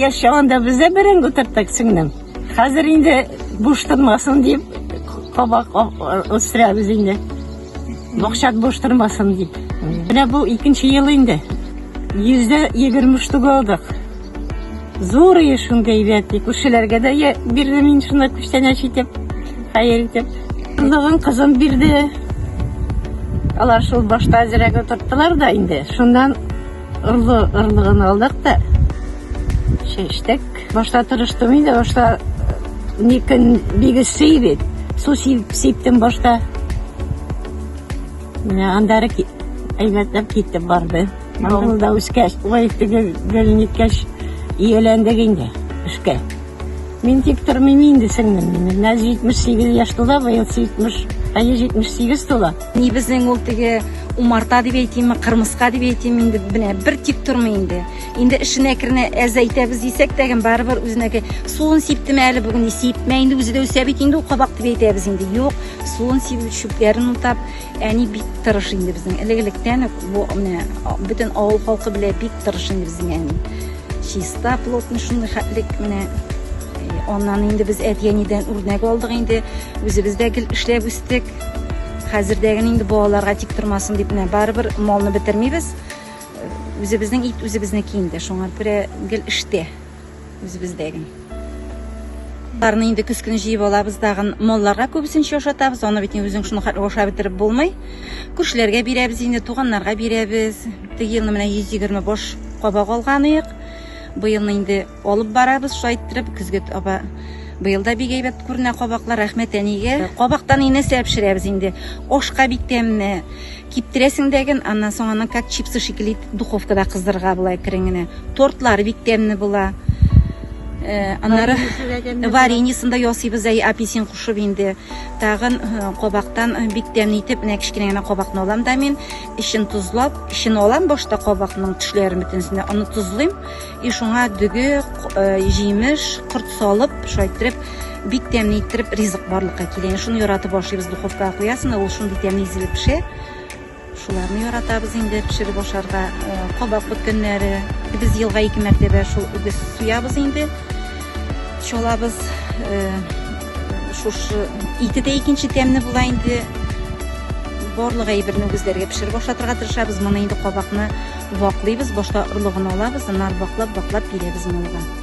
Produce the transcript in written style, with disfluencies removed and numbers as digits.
Яшь чагында без дә бәрәңге утырттык, сеңлем. Хәзер инде буш тормасын дип, кабак үстерәбез инде. Бакча буш тормасын дип. Менә бу икенче ел инде. 120 штук алдык. Зур ие шундый әйбәт. Күршеләргә дә бирдем мин шуны күчтәнәч итеп, хәер итеп. Орлыгын кызым бирде. Алар шул башта әзрәк утырттылар да инде. Шуннан орлы, орлыгын алдык та чәчтек. Башта тырыштым инде, башта ни көн бик эссе бит. Су сиптем башта. Менә аннары әйбәтләп китеп барды. Авылда үскәч, ой, теге гел ниткәч, ияләндек инде эшкә. Мин тик тормыйм инде, сеңлем. Менә 78 яшь тула, быел 70, әйе, 78 тула. Ни безнең ул теге умарта дип әйтимме, кырмыска дип әйтим инде, менә бер тик тормый инде. Инде эшен әкренә әзәйтәбез дисәк тә, барыбер үзенеке суын сиптеме әле бүген, сипмә инде, үзе дә үсә бит инде ул кабак дип әйтәбез инде. Юк, суын сибеп, чүпләрен утап, әни бик тырыш инде безнең. Элек-электән үк бу менә бөтен авыл халкы белә, бик тырыш инде безнең әни. Чиста, плотный шундый хәтлек менә. Аннан инде без әти-әнидән үрнәк алдык инде. Үзебез дә гел эшләп үстек. Хәзердәген инде балаларга тик тормасын дип менә барыбер малны бетермибез. Үзебезнең ит үзебезнеке инде. Шуңа күрә гел эштә үзебездәген. Аларны инде көз көне җыеп алабыз тагын малларга күбесенчә ашатабыз. Аны бит үзең шуны хәтле ашап бетереп булмый. Күршеләргә бирәбез инде, туганнарга бирәбез. Теге елны менә 120 баш кабак алган идек. Быелны инде алып барабыз, шулай иттереп, көзгә таба. Быел да бик әйбәт күренә кабаклар, рәхмәт әнигә. Кабактан инде нәрсә пешерәбез инде? Ашка бик тәмле. Киптерәсең дә ген, аннан соң аны как чипсы шикелле итеп духовкада кыздырырга була әкрен генә. Тортлары бик тәмле була. Э, аннары вареньесын да ясыйбыз, әй, апельсин кушып инде. Тагын э, кабактан э, бик тәмле итеп, менә кечкенә генә кабакны алам да мин, эчен тозлап, эчен алам башта кабакның төшләрен бөтенесен, аны тозлыйм. И шуңа дөге, җимеш, корт салып, шулай иттереп, бик тәмле иттереп ризык барлыкка килә. Шуны яратып ашыйбыз, духовкага куясың, ул шундый тәмле изелеп пешә. Шуларны яратабыз инде пешереп ашарга. Кабак бөккәннәре. Без елга ике мәртәбә шул үгез суябыз инде. Чалабыз. Шушы ите дә икенче тәмле була инде. Барлык әйберне үгезләргә пешереп ашатырга тырышабыз. Моны инде кабакны ваклыйбыз, башта орлыгын алабыз, аннары ваклап-ваклап бирәбез малга.